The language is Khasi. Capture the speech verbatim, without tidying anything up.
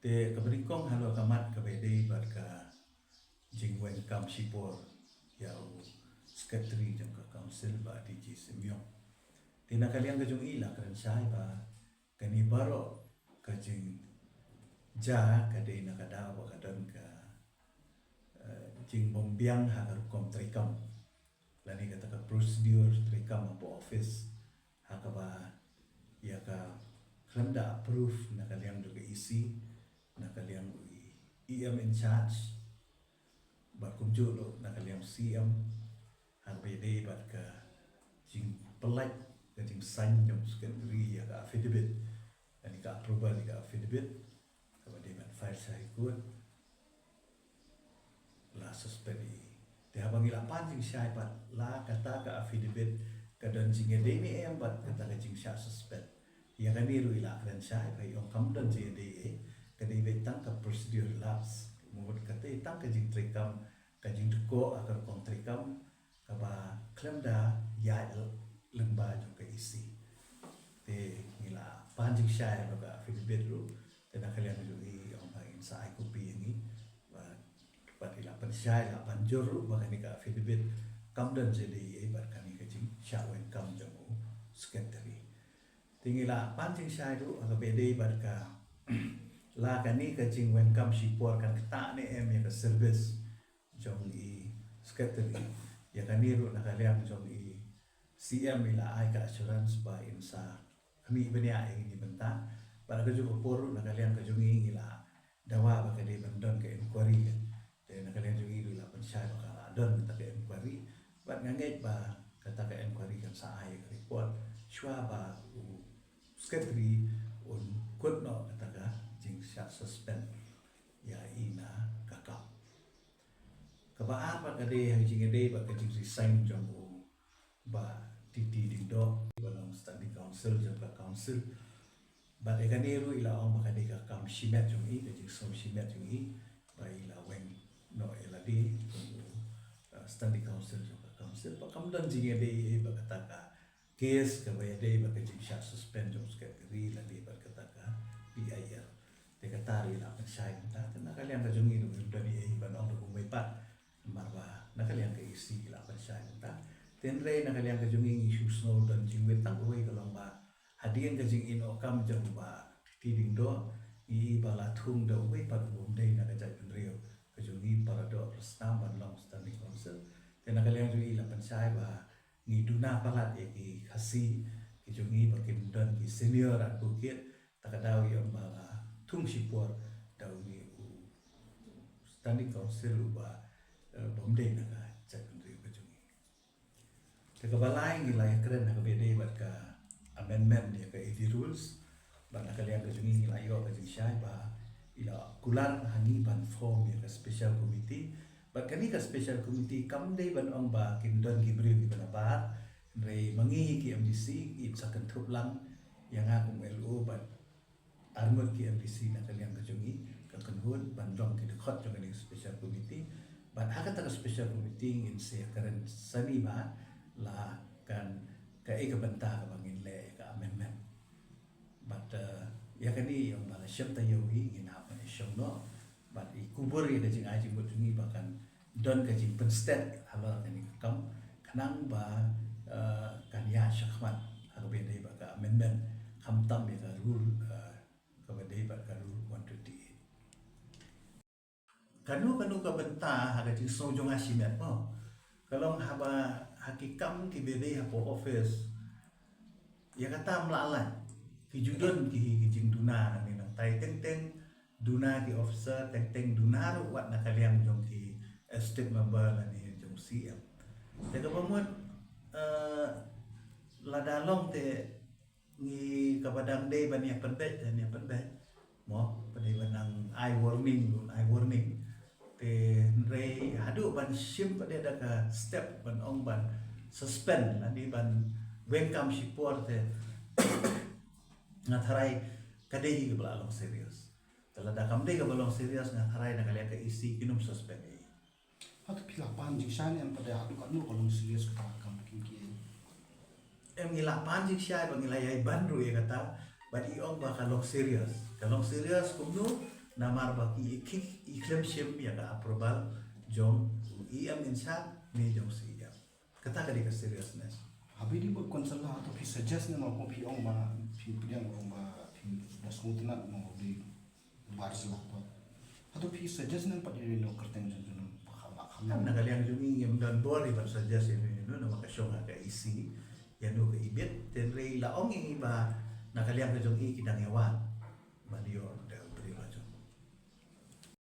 Te kaba nyngkong halor ka mat kaba ïadei bad ka jingweng kam shipor ïa u secretary jong ka council, Bah D G Symiong. Te na ka liang ka jong i la kren shai ba kane baroh ka jingjia ka dei na ka daw ba ka don ka, eh, jingbym biang ha ka rukom treikam lane kata ka procedure treikam hapoh office, ha kaba ïa ka khlem da approve na ka liang jong ka E C, na ka liang u E M in charge, bad kumjuh ruh na ka liang C M, ha kaba ïadei bad ka jingpyllait, ka jingsign jong u secretary ïa ka affidavit, lane ka approval ïa ka affidavit kaba dei ban file sha High Court, la suspend i. Te haba ngi la pan jingshai pat, la kata ka affidavit ka don jingïadei ne em bad kata ka jingshah suspend? Ïa kane ruh i la kren shai ba i ong kam don jingïadei ei, ka dei beit tang ka procedure lapse. Mut kata i tang ka jingtreikam, ka jingdukok ha ka rukom treikam kaba khlem da ïaid lyngba jong ka E C. Te ngi la pan jingshai halor ka affidavit ruh, te na ka liang jong i i ong ba in sa ai copy ïa ngi. Bad, bad i la pynshai, la pynjur ruh ba kane ka affidavit kam don jingïadei ei bad kane ka jingshah weng kam jong u secretary. Te ngi la pan jingshai ruh ha kaba ïadei bad ka la kane ka jingweng kam shipor kan ktah ne em ïa ka service jong i secretary. Ïa kane ruh na ka liang jong i C M i la ai ka assurance ba in sa khmih bniah ïa kine ki bynta. Bad ha kajuh ka por ruh na ka liang ka jong i ngi la dawa ba ka dei ban don ka inquiry. Te na ka liang jong i ruh i la pynshai ba ka la don kata ka inquiry. Bad nga ngeit ba kata ka inquiry kan sa ai ka report shuwa ba u secretary un kut noh kata ka jingshah suspend ïa i na ka kam. Kaba ar pat ka dei ha ka jingïadei bad ka jingresign jong u Bah T T Diengdoh ban long standing counsel jong ka council. Bad ïa kane ruh i la ong ba ka dei ka kam shimet jong i, ka jingsngew shimet jong i ba i la weng noh ïa lade kum u, uh, standing counsel jong ka council. Ba kam don jingïadei ei bad kata ka case kaba ïadei bad ka jingshah suspend jong u secretary lane bad kata ka P I L. Te kata ruh i la pynshai mynta, te na ka liang ka jong i ruh ngim don ei ban ong da kumwei pat. Namar ba na ka liang ka E C i la pynshai mynta. Te hynrei na ka liang ka jong i ngi shu sngew don jingwit tang kawei ka long ba hadien ka jingïehnoh kam jong u Bah T T Diengdoh, ngi i ba la thung da uwei pat u bym dei na ka jaitbynriew ka jong i para doh para snam ban long standing counsel. Te na ka liang jong i la pynshai ba ngi duna palat ïa ki Khasi ki jong i ba kim don ki senior advocate, ta ka daw ïa ba la thung shipor da une u standing counsel uba, eh, bym dei na ka jaitbynriew ka jong i. Te kaba lai ngi la ïakren ha kaba ïadei bad ka amendment ïa ka A D rules. Bad na ka liang ka jong ngi ngi la ïoh ka jingshai ba i la kular ha ngi ban form ïa ka special committee. Bad kane ka special committee kam dei ban ong ba kin don ki briew kiba nabar. Hynrei ma ngi ki M D C ngin sa kynthup lang ïa nga kum L O bad arngut ki M D C na ka liang ka jong ngi, ka kynhun ban long ki dkhot jong kane ka special committee. Bad ha kata ka special committee ngin sa ïakren sani ba la kan kaei ka bynta kaba ngin leh ïa ka amendment. Bad, eh, ïa kane ïa ong ba la shem taïew hi ngin hap ban ïashong noh. Bad i kubur ïa ka jingai jingmut jong ngi ba kan don ka jingpynstet halor kane ka kam khnang ba, eh, kan ïaid shakhmat ha kaba ïadei bad ka amendment khamtam ïa ka rule, eh, kaba dei bad ka rule one twenty-eight. Kano kano ka bynta ha ka jingsngew jong nga shimet mo. Ka long haba ha ki kam kiba dei hapoh office, ïa kata ym lah lait. Ki ju don ki, ki jingduna nangne nangtai, teng teng duna ki officer, teng teng duna ruh wat na ka liang jong ki executive member lane jong C M. Te kaba mut, eh, lada long te ngi kaba dang dei ban ïa pynbeit, ban ïa pynbeit mo, ba dei ban nang ai warning, lun ai warning. Te hynrei haduh ban shim pat da ka step ban ong ban suspend lane ban weng kam shipor te nga tharai ka dei hi kaba la long serious. Te lada kam dei kaba long serious nga tharai na ka liang ka E C kin ym suspend ei. Hato phi la pan jingshai ne em pat, haduh katno ka long serious kata ka kam, kin ki ei? Em, ngi la pan jingshai bad ngi la ïai ban ruh ïa kata, bad i ong ba ka long serious. Ka long serious kumno? Namar ba ki i khlem shim ïa ka approval jong u E M in sha ne jong C E M. Kata ka dei ka seriousness. Haba i dei ba councillor, hato phi suggest ne em, ko phi ong ba phi pdiang, ong ba phi da sngewtynnat mo, dei bar sla to. Hato phi suggest ne em pat ïa ino kyrteng jong jong ba kham ba kham. Na ka liang jong i ngim don bor i ban suggest ïa ino, namar ka shong ha ka E C ïa ino ka ibit. Hynrei la ong i ba na ka liang ka jong i ki dang ïa wan ban ïoh da